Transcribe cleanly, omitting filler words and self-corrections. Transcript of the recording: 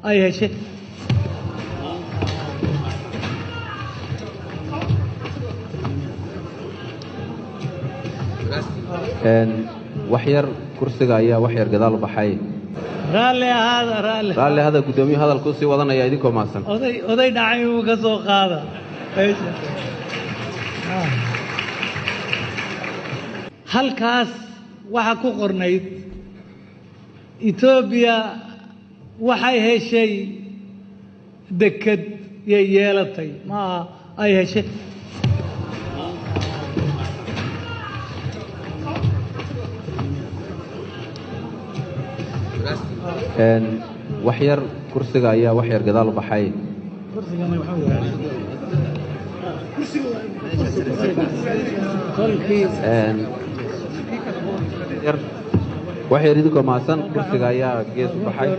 ay heshay. Wax yar kursiga ayaa wax yar gadaal u baxay. Raalli ahaada, raalli. Raalli hada, guddoomiye hadalkuu sii wadanaya idinkoo mahadsan. Oday dhacay uu ka soo qaada meesha. Halkaas waxaa ku qornayd Etoobiya waxay heshay deked yay yeelatay, maaha ay heshay. Wax yar kursiga ayaa wax yar gadaal u baxay. Kolkii Wax yar idinkoo mahadsan, kursiga ayaa gees u baxay.